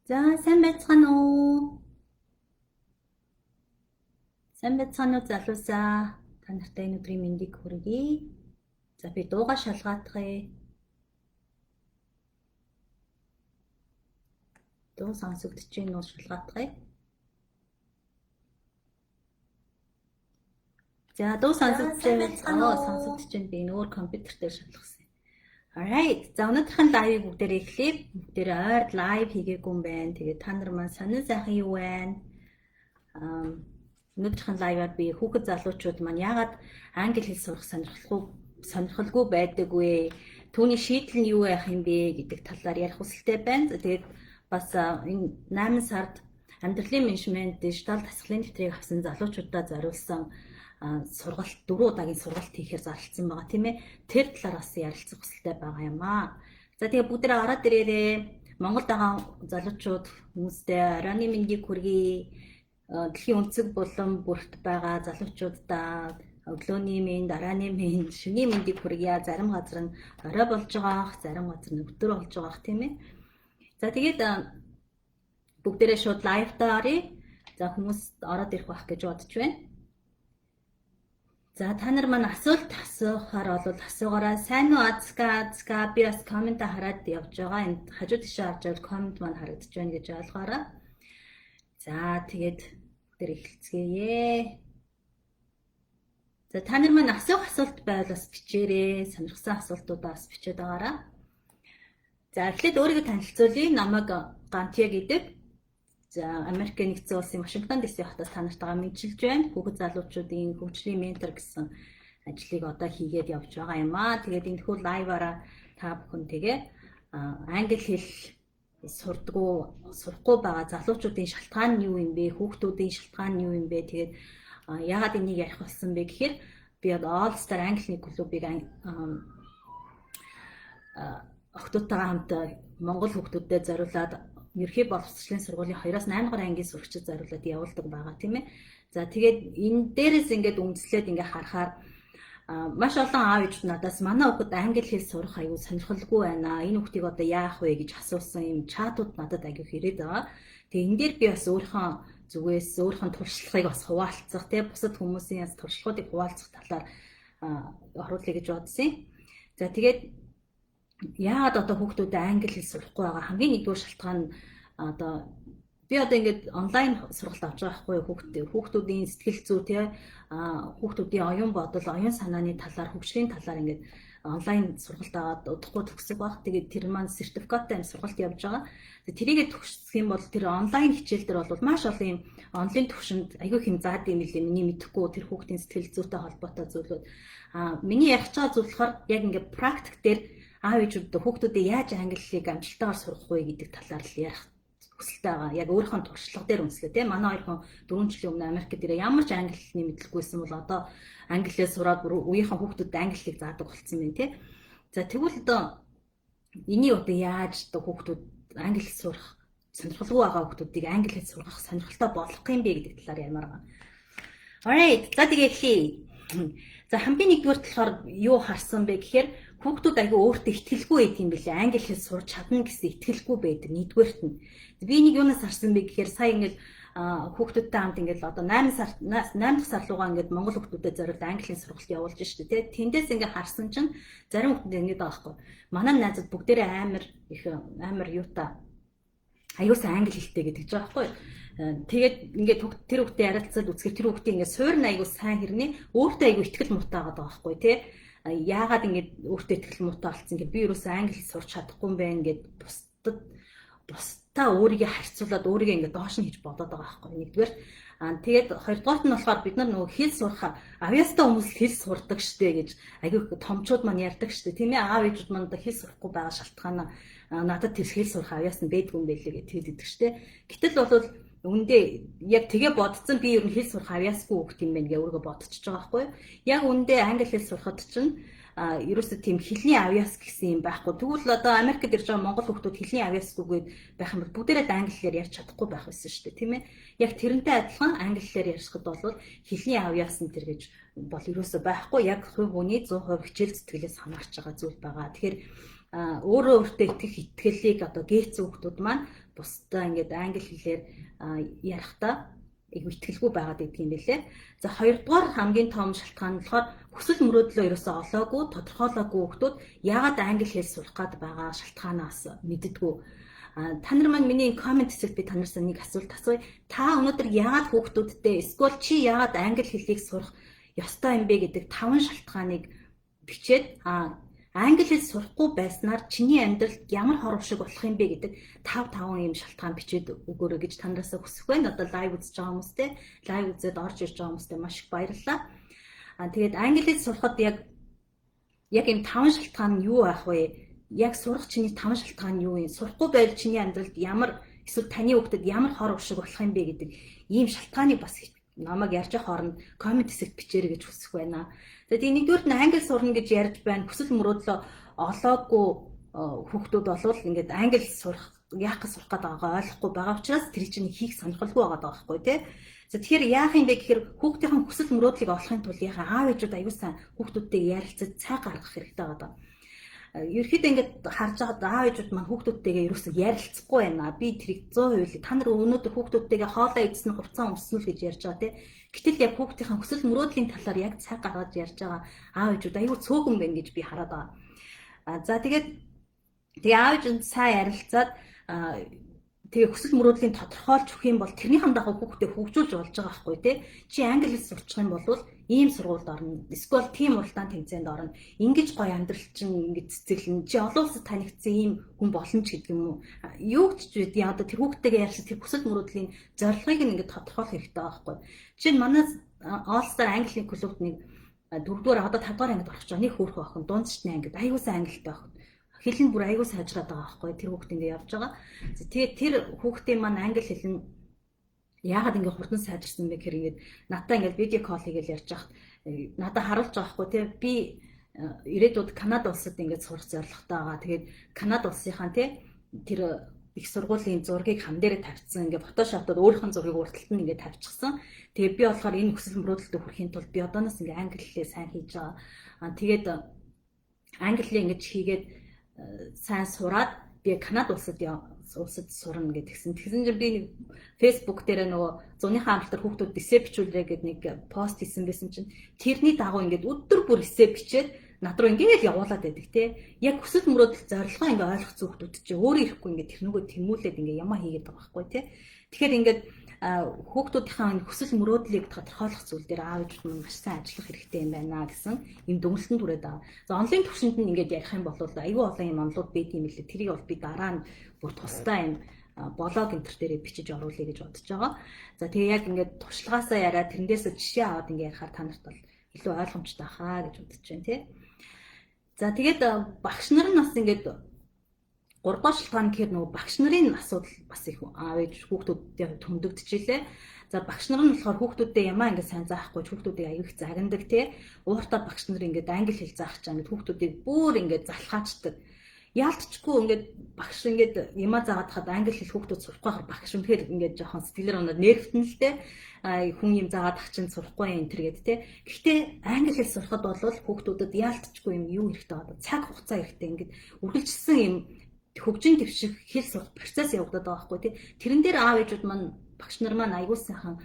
За, сайн байцгаана уу? Сайн байцгаана уу, залуусаа? Та нартай энэ өдрийн мэндийг хүргэе. За, би дуугаа шалгаадахъя. Дуу сонсогдож байна уу, шалгаадахъя. За, дуу сонсогдож байна. Оо, сонсогдож байна. Би энэ өөр компьютер дээр шалгасан. Alright. За, өнөөдрийн live ыг бүгдээрээ эхлэе. Бүгдээрээ ойр live хийгээгүй юм байна. Тэгээд та нар маань сонин сайхан юу байна? Өнөөдрийн live аар би хүүхэд залуучууд маань яагаад англи хэл сурах сонирхолгүй байдаг вэ? Түүний шийдэл нь юу байх юм бэ гэдэг талаар ярих хүсэлтэй байна. Тэгээд бас энэ 8 сард амьдралын менежмент дижитал дасгалын нэвтрийг авсан залуучуудаа зориулсан сургалт, 4 удаагийн сургалт хийхээр зарласан байгаа, тийм ээ. Тэр талаар бас ярилцах хүсэлтэй байгаа юм аа. За, тэгээ бүгдээрээ ороод ирээрээ. Монголд байгаа залуучууд хүмүүстээ оройн мэндийг хүргэе. Дэлхийн өнцөг булан бүрт байгаа залуучуудаа өглөөний мэнд, оройн мэнд, шөнийн мэндийг хүргье. Зарим газар нь орой болж байгаа ах, зарим газар нь өдөр болж байгаа ах, тийм ээ. За, тэгээд бүгдээрээ шууд live даа оръё. За, хүмүүс ороод ирэх байх гэж бодож байна. За, та нар маань асуулт асуухаар бол асуугаарай. Сайн уу, Ацка, Ацка, би бас comment аа хараад явж байгаа. Энд хажуу тишээ харж байвал comment маань харагдаж байна гэж ойлгоорой. За, тэгээд тэр эхэлцгээе. За, та нар маань асуух асуулт байвал бас бичээрэй. Сонирхсан асуултуудаа бас бичээд байгаарай. За, эхлээд өөрийгөө танилцуулъя. Намайг Гантья гэдэг. За, Америк нэгдсэн улсын Вашингтон DC хотоос та нартайгаа мэндчилж байна. Хүүхэд залуучуудын хөгжлийн ментор гэсэн ажлыг одоо хийгээд явж байгаа юм аа. Тэгээд энэхүү live аараа та бүхэнтэйгээ англи хэл сурдгуу, сурахгүй байгаа залуучуудын шалтгаан нь юу юм бэ? Хүүхдүүдийн шалтгаан нь юу юм бэ? Тэгээд яагаад энийг ярих болсон бэ гэхээр би одоо All Star Англи клубыг охтуудтайгаа хамт Монгол хүүхдүүдэд зориулаад ерхий боловсролын сургуулийн 2-оос 8 дугаар ангийн сурагчид зориулаад явуулдаг байгаа, тийм ээ. За, тэгээд энэ дээрээс ингээд үндэслээд ингээд харахаар маш олон аав ээжүүд надаас манай хүүхэд англи хэл сурах аюу сонирхолгүй байна. Энэ хүүхдийг одоо яах вэ гэж асуусан юм chat ууд надад аюу ирээд байгаа. Тэгээ энэ дээр би бас өөрийнхөө зүгээс өөрийнхөө туршлагыг бас хуваалцах, тийм, бусад хүмүүсийн бас туршлагуудыг хуваалцах талаар оруулъя гэж бодсон юм. За, тэгээд яагаад одоо хүүхдүүдэд англи хэл сурахгүй байгаа хамгийн нэгдүгээр шалтгаан нь одоо би одоо ингээд онлайн сургалт авч байгаа байхгүй, хүүхдүүдийн сэтгэл зүй, тий, хүүхдүүдийн оюун бодол, оюун санааны талаар, хөгжлийн талаар ингээд онлайн сургалт аваад удахгүй төгсөх байх. Тэгээд тэр маань сертификаттай юм сургалт явж байгаа. Тэрийгэ төгсөх юм бол тэр онлайн хичээл дээр бол маш олон юм онлайн төвшөнд айгүй хэм заад юм лээ. Миний мэдэхгүй тэр хүүхдийн сэтгэл зүйтэй холбоотой зүйлүүд. Миний ярих байгаа зүйл болохоор яг ингээд практик дээр аав ээжүүд хүүхдүүдэд яаж англиг амжилттайгаар сургах вэ гэдэг талаар л ярих хүсэлтэй байгаа. Яг өөрийнхөө туршлага дээр үндэслээ, тийм. Манай хоёр хүн 4 жилийн өмнө Америкт ирээ ямар ч англи хэлний мэдлэггүйсэн бол одоо англиэр сураад бүр үеийнхэн хүүхдүүдэд англи хэлийг заадаг болсон юм, тийм. За, тэгвэл одоо энийг одоо яаж одоо хүүхдүүд англи хэл сурах сонирхолгүй байгаа хүүхдүүдийг англи хэл сургах сонирхолтой болгох юм бэ гэдэг талаар ярмаар байгаа. Alright. За, тэгээ эхлэе. За, хамгийн нэгдүгээр болохоор юу харсан бэ гэхээр хүүхдүүд айгүй өөртөө итгэлгүй байт юм билээ. Англи хэл сурч чадна гэсэн итгэлгүй байдаг нэгдүгээрт нь. Би нэг юунаас харсан бэ гэхээр сая ингээд хүүхдүүдтэй хамт ингээд одоо 8 сар, 8 дахь сар руугаа ингээд монгол хүүхдүүдэд зориулт английн сургалт явуулж штэ, тий. Тэндээс ингээд харсан чинь зарим хүүхдүүд ингээд байгаа байхгүй. Манай найзууд бүгдээрээ амар их амар юутай, аюулсан англи хэлтэй гэдэг ч байгаа байхгүй. Тэгээд ингээд тэр хүүхдээ ярилцаад үзэхээр тэр хүүхдийн ингээд суурь нь аюул сайн хэрнээ өөртөө аюул итгэл муутай байгаа байхгүй, тий. Яагаад ингэж өөртөө итгэл муутай болсон гэхээр би юусоо англи хэл сурч чадахгүй юм байна гэд бусдад, бусдаа өөрийгөө харьцуулаад өөрийгөө ингээд доош нь хийж бодоод байгаа байхгүй, нэгдүгээр. Тэгээд хоёрдугаарт нь болохоор бид нар нөгөө хэл сурах авьяастай хүмүүс хэл сурдаг штэ гэж айгүй томчууд маань ярьдаг штэ, тийм ээ. Аав ээжүүд маань одоо хэл сурахгүй байгаа шалтгаанаа надад тэр хэл сурах авьяас нь байдгүй юм байлээ гэж хэлдэг штэ. Гэтэл бол үндэ яг тэгээ бодцсон, би ер нь хэл сурах авьяасгүй хүүхд юм байна гэж өөрийгөө бодчихож байгаа байхгүй юу. Яг үндэ англи хэл сурахад чинь ерөөсөө тийм хэлний авьяас гэсэн юм байхгүй. Тэгвэл одоо Америкт ирж байгаа монгол хүүхдүүд хэлний авьяасгүйгээд байх юм бол бүгдээрээ англи хэлээр ярьж чадахгүй байх байсан шүү дээ, тийм ээ. Яг тэрнтэй адилхан англи хэлээр ярьхад бол хэлний авьяас нь тэр гэж бол ерөөсөө байхгүй. Яг хувь хүний 100% хичээл зүтгэлээс хамаарч байгаа зүйл байгаа. Тэгэхээр Өөрөө өөртөө итгэх итгэлийг одоо гээцсэн хүмүүс маань бусдаа ингээд англи хэлээр ярихдаа айгүй итгэлгүй байгаад идэх юм билээ. За, хоёрдугаар хамгийн том шалтгаан нь болохоор хүсэл мөрөөдлөө ерөөсөө олоогүй, тодорхойлоогүй хүмүүс яагаад англи хэл сурах гээд байгаа шалтгаанаас мэддэггүй. Та нар маань миний comment хэсэгт би та нараас нэг асуулт асууя. Та өнөөдөр яагаад хүүхдүүдтэй эсвэл чи яагаад англи хэлийг сурах ёстой юм бэ гэдэг таван шалтгааныг бичээд, англи хэл сурахгүй байснаар чиний амьдралд ямар хор шиг болох юм бэ гэдэг 5 5 юм шалтгаан бичээд өгөөрэй гэж та нараас хүсэх байна. Одоо live үзэж байгаа хүмүүстэй, live үзээд орж ирж байгаа хүмүүстэй маш их баярлалаа. Тэгээд англи хэл сурахад яг энэ таван шалтгаан нь юу байх вэ? Яг сурах чиний таван шалтгаан нь юу юм? Сурахгүй байвал чиний амьдралд ямар, эсвэл таны хүүхдэд ямар хор шиг болох юм бэ гэдэг ийм шалтгааныг бас намайг ярьж байгаа хооронд comment хэсэгт бичээрэй гэж хүсэх байна. Тэгээд нэгдүгээрт нь англи сурна гэж ярьж байна. Хүсэл мөрөөдлөө олоогүй хүүхдүүд болвол ингээд англи сурах, яах гэж сурах гээд байгаагаа ойлгохгүй байгаа учраас тэр чинь хийх сонирхолгүй байгаа байхгүй, тий. За, тэгэхээр яах юм бэ гэхээр хүүхдийн хүсэл мөрөөдлийг олохын тулд яхаа аав ээжүүд аюул сан хүүхдүүдтэй ярилцаж цаг гаргах хэрэгтэй байгаа. Ерөөхдөө ингээд харж байхад аав ээжүүд маань хүүхдүүдтэйгээ ерөөсөө ярилцахгүй байна. Би тэрийг 100% та нар өнөөдөр хүүхдүүдтэйгээ хоолоо идсэн, хувцас өмсөн л гэж ярьж байгаа, тий. Гэтэл яг хүүхдийн хүсэл мөрөөдлийн талаар яг цаг гаргаж ярьж байгаа аав ээжүүд аюу цөөхөн байна гэж би хараад байгаа. За, тэгээд аав ээж нь сайн ярилцаад, тэгээ хүсэл мөрөөдлийн тодорхойлж өгөх юм бол тэрнийхэн дагуу хүүхдээ хөгжүүлж болж байгаа байхгүй, тий. Чи англи хэл сурчих юм бол ийм сургуульд орно. Эсвэл тийм уралдаан тэмцээнд орно. Ингэж гоё амьдрал чинь ингэж цэцэглэн. Чи олон улсад танигдсан ийм хүн болно ч гэдэг юм уу. Юу ч үгүй, одоо тэр хүүхдтэйгээ ярьсан тэр хүсэл мөрөөдлийн зорилгыг нь ингэж тодорхойлох хэрэгтэй байгаа байхгүй. Жишээ нь манай All Star Английн клубт нэг дөрөвдүгээр, одоо тавдугаар ангид орох гэж байгаа нэг хөөрхөн охин, дунд шатны ангид, аягүй сайн англитай охин, хэл нь бүр аягүй сайжраад байгаа байхгүй, тэр хүүхд ингэ явж байгаа. Тэгээд тэр хүүхдийн маань англи хэл нь яагаад ингэ хурдан сайжирсан бэ гэхээр ингээд надтай ингээд video call хийгээл ярьж байхад надад харуулж байгаа байхгүй, тий, би ирээдүйд Канада улсад ингээд сурах зорилготой байгаа. Тэгээд Канада улсынхаа, тий, тэр их сургуулийн зургийг хам дээрээ тавьчихсан. Ингээ Photoshop-од өөрийнх нь зургийг урд талд нь ингээ тавьчихсан. Тэгээ би болохоор энэ хүсэл мөрөөдөлтөд хүрэхийн тулд би одооноос ингээ англи хэлээ сайн хийж байгаа. Тэгээд англи ингэж хийгээд сайн сураад би Канада улсад сурна гэдгсэн. Тэгсэн чинь би нэг Facebook дээр нөгөө зуныхаа амралтаар хүүхдүүд эссе бичүүлрээ гэд нэг пост хийсэн байсан чинь тэрний дагуу ингээд өдөр бүр эссе бичээд над руу ингээд явуулаад байдаг, те. Яг хүсэл мөрөөдөл, зорилгоо ингээд ойлгоцсон хүүхдүүд чинь өөрөө ирэхгүй ингээд тэрнүүгөө тэмүүлээд ингээд ямаа хийгээд байгаа байхгүй, те. Тэгэхээр ингээд хүүхдүүдийнхээ хүсэл мөрөөдлийг тодорхойлох зүйл дээр аав ээжүүд нь маш сайн ажиллах хэрэгтэй юм байна гэсэн юм дүгнэлтэнд хүрээд байгаа. За, онлайн төвшөнд нь ингээд ярих юм бол айгүй олон юм онлууд байд юм лээ. Тэрийг бол би дараа нь бүр тусдаа юм блог энэ төр дээрээ бичиж оруулъя гэж бодож байгаа. За, тэгээ яг ингээд туршлагаасаа яриад, тэрнээсээ жишээ аваад ингээд ярихаар та нарт бол илүү ойлгомжтой хаа гэж бодож байна, тий. За, тэгээд багш нар нь бас ингээд 3 дугаар шалтгаан гэхээр нөгөө багш нарын асуудал бас их аав ээж хүүхдүүдтэй хөндөгдөжлээ. За, багш нар нь болохоор хүүхдүүдээ ямаа ингээд сайн заахгүй, хүүхдүүдийг аяг их загнадаг, тий. Ууртаа багш нар ингээд англи хэл заах чам ингээд хүүхдүүдийг бүр ингээд залхаачдаг. Яалтчгүй ингээд багш ингээд ямаа заагаад хад англи хэл хүүхдүүд сурахгүй хахаар багш үнэхээр ингээд жоохон сэтгэлээр унаад нервтэн л те, хүн юм заагаад ах чинь сурахгүй энэ төр гээд, те. Гэхдээ англи хэл сурахад бол хүүхдүүдэд яалтчгүй юм юу хэрэгтэй байгаа? Цаг хугацаа хэрэгтэй, ингээд үргэлжилсэн юм хөгжин дэвших, хэл сурах процесс явагдаад байгаа байхгүй, тий. Тэрэн дээр аав ээжүүд маань, багш нар маань аягүй сайхан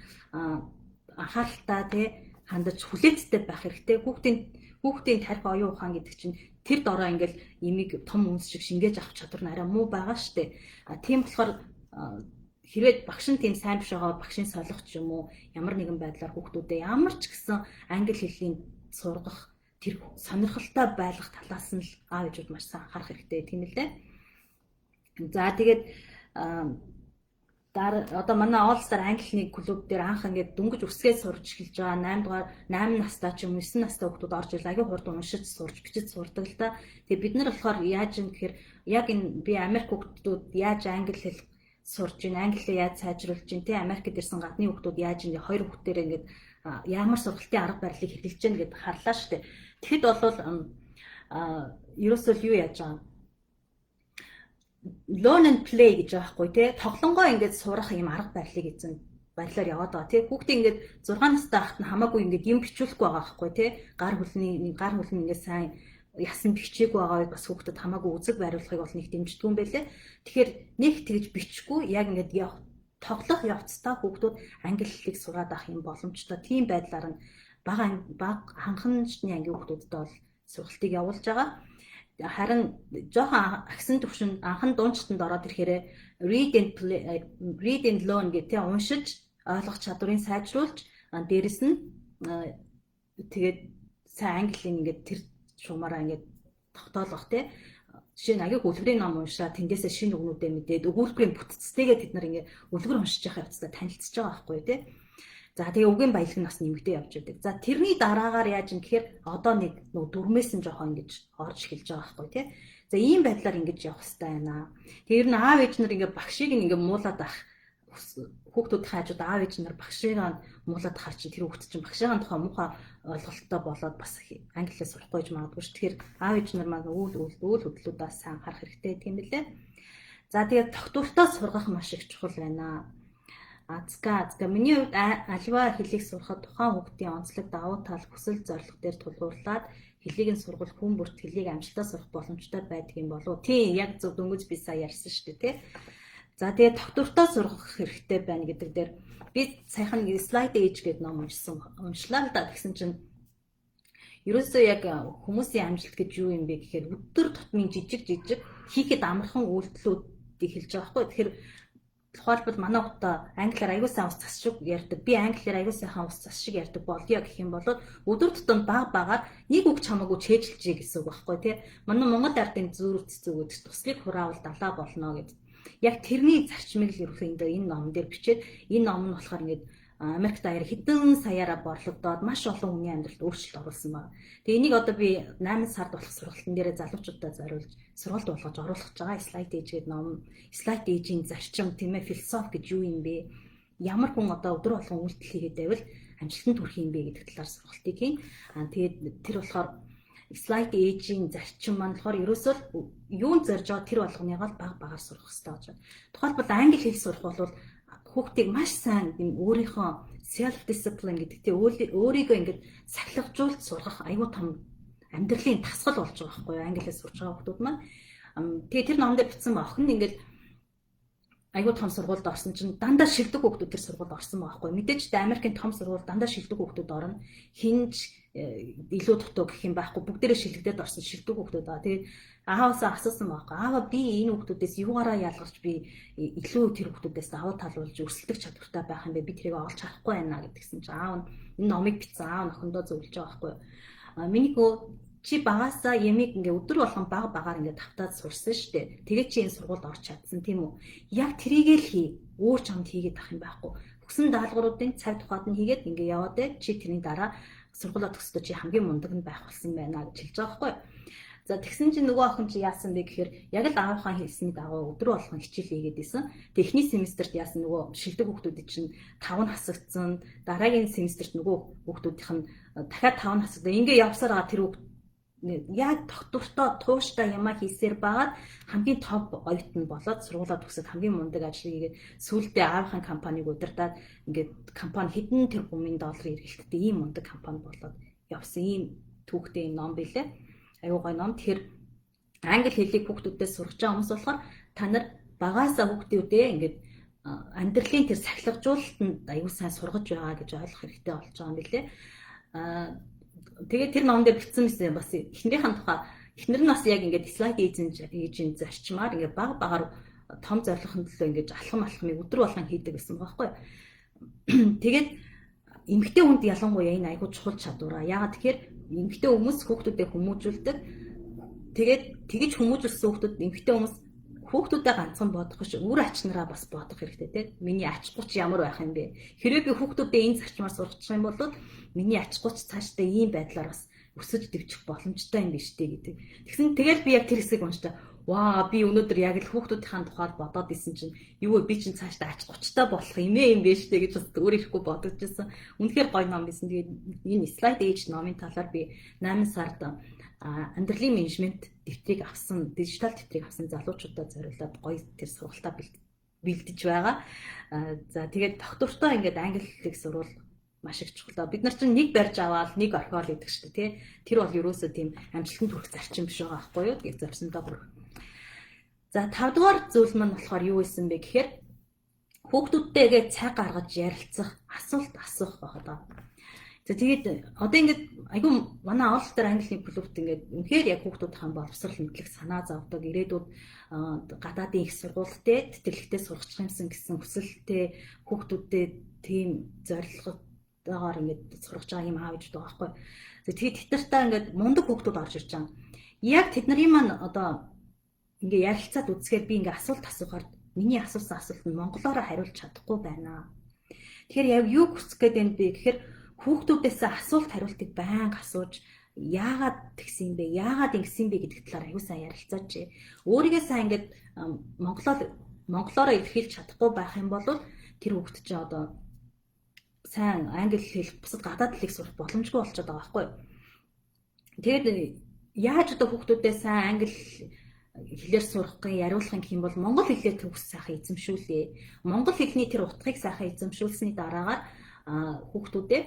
анхааралтай, тий, хандаж хүлээцтэй байх хэрэгтэй. Хүүхдийн тархи, оюун ухаан гэдэг чинь тэр дороо ингээл имийг том үнс шиг шингээж авах чадвар нь арай муу байгаа штэ. Тийм болохоор хэрвээ багш нь тийм сайн биш байгаа, багшийн солих ч юм уу, ямар нэгэн байдлаар хүүхдүүдэд ямар ч гэсэн англи хэлний сургах тэр сонирхолтой байлгах талаас нь л аав ээжүүд маш сайн анхаарах хэрэгтэй, тийм л дээ. За, тэгээд одоо манай All Star Английн клуб дээр анх ингээд дөнгөж үсгээд сурч эхэлж байгаа 8 дугаар, 8 настай ч юм, 9 настай хүүхдүүд орж ирэл аягүй хурд уншиж сурч, бичиж сурдаг л та. Тэгээ бид нар болохоор яаж юм гэхээр яг энэ би Америк хүүхдүүд яаж англи хэл сурж гин, англиа яаж сайжруулж гин, тэ, Америкт ирсэн гадны хүүхдүүд яаж ингэ хоёр хүүхдээр ингээд ямар сургалтын арга барилыг хэрэглэж гин гэд харлаа штэ. Тэгэхэд бол ерөөсөө л юу яаж байгаа, learn and play гэж байгаа байхгүй, тий, тоглонгоо ингээд сурах юм арга барилыг эзэн барилаар яваад байгаа, тий. Хүүхдээ ингээд 6 настай байхад нь хамаагүй ингээд юм бичүүлэхгүй байгаа байхгүй, тий, гар хөлний ингээд сайн Ясан бичээгүй байгаа үед бас хүүхдэд хамаагүй үзэг бариулахыг бол нэг дэмждэг юм байлээ. Тэгэхээр нэг тэгж бичихгүй, яг ингээд явах, тоглох явцдаа хүүхдүүд англи хэлийг сураад авах юм боломжтой. Тийм байдлаар нь бага бага ханхан шатны ангийн хүүхдүүдэд бол сургалтыг явуулж байгаа. Харин жоохон ахисан төвшин, анхан дунд шатанд ороод ирэхээр read and play, read and learn гэх, тийм, уншиж ойлгох чадварыг сайжруулж, дээрэс нь тэгээд сайн английн ингээд тэр шуумаараа ингээд тогтоолгох, тий. Жишээ нь, аяг үлгэрийн ном уншаад, тэндээсээ шинэ үгнүүдээ мэдээд, өгүүлбэрийн бүтцтэйгээ тэд нар ингээд үлгэр уншиж явах явцдаа танилцж байгаа байхгүй, тий. За, тэгээ үгийн баялаг нь бас нэмэгдээ явж байдаг. За, тэрний дараагаар яаж юм гэхээр одоо нэг нөгөө дүрмээс нь жоохон ингэж орж эхэлж байгаа байхгүй, тий. За, ийм байдлаар ингэж явах хэрэгтэй байна. Тэгээ ер нь аав ээж нар ингээ багшийг ингээ муулаад ах, хүүхдүүдийн хажууд аав ээж нар багшийг муулаад ахаар чинь тэр хүүхд чинь багшийн тухай муухай ойлголттой болоод бас англиас сурахгүй гэж магадгүй ш. Тэгэхээр аав ээж нар маань үйл үйл үйл хөдлөлүүдээс сайн анхаарах хэрэгтэй гэх юм билээ. За, тэгээд тогтвортой сургах маш их чухал байна. Азка, азка, миний хувьд аливаа хэлийг сурахад тухайн хүүхдийн онцлог, давуу тал, хүсэл зорилго дээр тулгуурлаад хэлийг нь сургал хүн бүрт хэлийг амжилттай сурах боломжтой байдаг юм болов уу? Тийм, яг зөв, дөнгөж би сая ярьсан шүү дээ, тий. За, тэгээд тогтвортой сургах хэрэгтэй байна гэдэг дээр би саяхан Slight Edge гэдэг ном уншсан, уншлаа л да. Тэгсэн чинь ерөөсөө яг хүмүүсийн амжилт гэж юу юм бэ гэхээр өдөр тутмын жижиг жижиг хийхэд амархан үйлдэлүүдийг хэлж байгаа байхгүй. Тэгэхээр тухайлбал, манай хүүхдээ англиар аягүй сайн ус цас шиг ярьдаг. Би англиар аягүй сайхан ус цас шиг ярьдаг болъё гэх юм бол өдөр тутам баг багаар нэг үг ч хамаагүй цээжилжээ гэсэн үг байхгүй, тий. Манай Монгол ардын зүүр цэцүүгүүд туслыг хураавал далаа болно гэдэг. Яг тэрний зарчмыг л ерөнхийдөө энэ ном дээр бичээд, энэ ном нь болохоор ингээд Америк даяар хэдэн саяараа борлогдоод маш олон хүний амьдралд өөрчлөлт оруулсан байна. Тэгээ энийг одоо би 8 сард болох сургалтын дээрээ залуучуудад зориулж сургалт болгож оруулах гэж байгаа. Slight Edge гэдэг ном, Slight Edge-ийн зарчим, тийм ээ, философи гэж юу юм бэ? Ямар хүн одоо өдөр болгон үйлдэл хийгээд байвал амжилтанд хүрэх юм бэ гэдэг талаар сургалтыг хийн. Аа, тэгээд тэр болохоор Slight Edge-ийн зарчим маань болохоор ерөөсөө юунд зорж байгаа тэр болгоныгоо л баг багаар сурах хэрэгтэй гэж байна. Тухайлбал, англи хэл сурах бол хүүхдийг маш сайн юм өөрийнхөө self discipline гэдэг, тий, өөрийгөө ингээд сахилгажуулж сургах аюу том амьдралын дасгал болж байгаа байхгүй юу, англиас сурч байгаа хүмүүс маань. Тэгээ тэр номон дээр бичсэн ба, охин нь ингээд аюу том сургуульд орсон чинь дандаа шилдэг хүүхдүүд тэр сургуульд орсон байхгүй. Мэдээж Америкийн том сургууль дандаа шилдэг хүүхдүүд орно. Хинж илүү дутуу гэх юм байхгүй. Бүгдээрээ шилэгдээд орсон шилдэг хүүхдүүд байгаа. Тэгээд ааваасаа асуусан байхгүй. "Аава, би энэ хүүхдүүдээс юугаараа ялгарч би илүү тэр хүүхдүүдээс давуу тал болж өрсөлдөх чадвартай байх юм бэ? Би тэрийг олж харахгүй байна" гэдгсэн чинь аав нь энэ номыг бичсэн. Аав охиндоо зөвлөж байгаа байхгүй. "Миний хөө, чи багасаа ямиг ингээ өдөр болгон баг багаар ингээ тавтаад сурсан шүү дээ. Тэгээд чи энэ сургуульд орч чадсан, тийм үү? Яг тэрийгээ л хий. Өөр чамд хийгээд ах юм байхгүй. Хүсэн даалгавруудын цаг тухайд нь хийгээд ингээ яваад бай. Чи тэрний дараа сургуулаа төгсдөө чи хамгийн мундаг нь байх болсон байна" гэж хэлж байгаа байхгүй. За, тэгсэн чинь нөгөө охин чи яасан бэ гэхээр яг л аавынхаа хэлсний дагуу өдөр болгон хичээл хийгээд исэн. Тэг эхний семестрт яасан, нөгөө шилдэг хүүхдүүдийн чинь 5 нь хасагдсан. Дараагийн семестрт нөгөө хүүхдүүдийнх нь дахиад 5 нь хасагдсан. Ингээ явсаар байгаа тэр хүүхд яг тогтвортой, тууштай юмаа хийсээр байгаад хамгийн топ оюутан болоод, сургуулаа төгсөөд хамгийн мундаг ажил хийгээд, сүүлдээ аавынхаа компанийг удирдаад, ингээд компани хэдэн тэрбумын долларын эргэлттэй ийм мундаг компани болоод явсан ийм түүхтэй юм ном билээ. Аюу гой ном. Тэгэхээр англи хэлийг хүүхдүүдээс сурч байгаа хүмүүс болохоор та нар багаасаа хүүхдүүдээ ингээд амьдралын тэр сахилгажуулалтанд аюу сайн сургаж байгаа гэж ойлгох хэрэгтэй болж байгаа юм билээ. Аа, тэгээд тэр ном дээр бичсэн мэсэн бас эхнэрийнхэн тухай, эхнэр нь бас яг ингээд Slight Edge-ийн зарчмаар ингээд баг багаар том зорилгын төлөө ингээд алхам алхмыг өдөр болгон хийдэг гэсэн байгаа байхгүй. Тэгээд эмэгтэй хүнд ялангуяа энэ айгуу чухал чадвараа. Яагаад тэгэхээр эмэгтэй хүмүүс хүүхдүүдэд хүмүүжүүлдэг. Тэгээд тэгэж хүмүүжүүлсэн хүүхдүүд, эмэгтэй хүмүүс хүүхдүүдээ ганцхан бодох биш, үр ач нараа бас бодох хэрэгтэй, тийм. Миний ач гуч ямар байх юм бэ? Хэрвээ би хүүхдүүдээ энэ зарчмаар сургачих юм бол миний ач гуч цаашдаа ийм байдлаар бас өсөж дэвжих боломжтой юм биш үү гэдэг. Тэгсэн тэгэл би яг тэр хэсгийг уншдаа, "Ваа, би өнөөдөр яг л хүүхдүүдийн тухайд бодоод исэн чинь юу вэ, би чинь цаашдаа ач гучтай болох юм ээ юм биш үү" гэж бас өөр ирэхгүй бодож исэн. Үнэхээр гоё ном байсан. Тэгээд энэ Slight Edge номын талаар би 8 сард амьдралын менежмент дэвтрийг авсан, дижитал дэвтрийг авсан залуучуудад зориулаад гоё тэр сургалтаа бэлдэж байгаа. За, тэгээд тогтвортой ингээд англи хэлийг сурвал Маш их чухал. Бид нар чинь нэг барьж аваад нэг орхиол гэдэг шүү дээ, тий. Тэр бол ерөөсөө тийм амжилтанд хүрэх зарчим биш байгаа байхгүй юу? Тэгээд зорьсондоо хүрэх. За, тавдугаар зүйл маань болохоор юу байсан бэ гэхээр хүүхдүүдтэйгээ цаг гаргаж ярилцах, асуулт асуух байх одоо. За, тэгээд одоо ингээд айгүй манай All Star англи клубт ингээд үнэхээр яг хүүхдүүдийн боловсрол, мэдлэг, санаа зовдөг, ирээдүйд гадаадын их сургуультай тэтгэлэгтэй сурах юмсан гэсэн хүсэлтэй хүүхдүүдтэй тийм зорилготойгоор ингээд сурах байгаа юм аав ээжүүд байгаа байхгүй. За, тэгээд тэд нартай ингээд мундаг хүүхдүүд орж ирж байгаа. Яг тэд нарын маань одоо ингээ ярилцаад үзэхээр би ингээ асуулт асуухаар миний асуусан асуултанд монголоор хариулж чадахгүй байна. Тэгэхээр яг юу хүсэх гээд байна бэ гэхээр хүүхдүүдээс асуулт хариултыг байнга асууж, яагаад тэгсэн юм бэ? Яагаад ингэсэн юм бэ гэдэг талаар аюу сайн ярилцаач. Өөрийгөө сайн ингээд монголоор илэрхийлж чадахгүй байх юм бол тэр хүүхд чинь одоо сайн англи хэл, бусад гадаад хэлийг сурах боломжгүй болчиход байгаа байхгүй юу? Тэгээд яаж одоо хүүхдүүдээ сайн англи хэлээр сурах гин, яриулах гэх юм бол монгол хэлээр төгс сайхан эзэмшүүлээ. Монгол хэлний тэр утгыг сайхан эзэмшүүлсэний дараагаар хүүхдүүдээ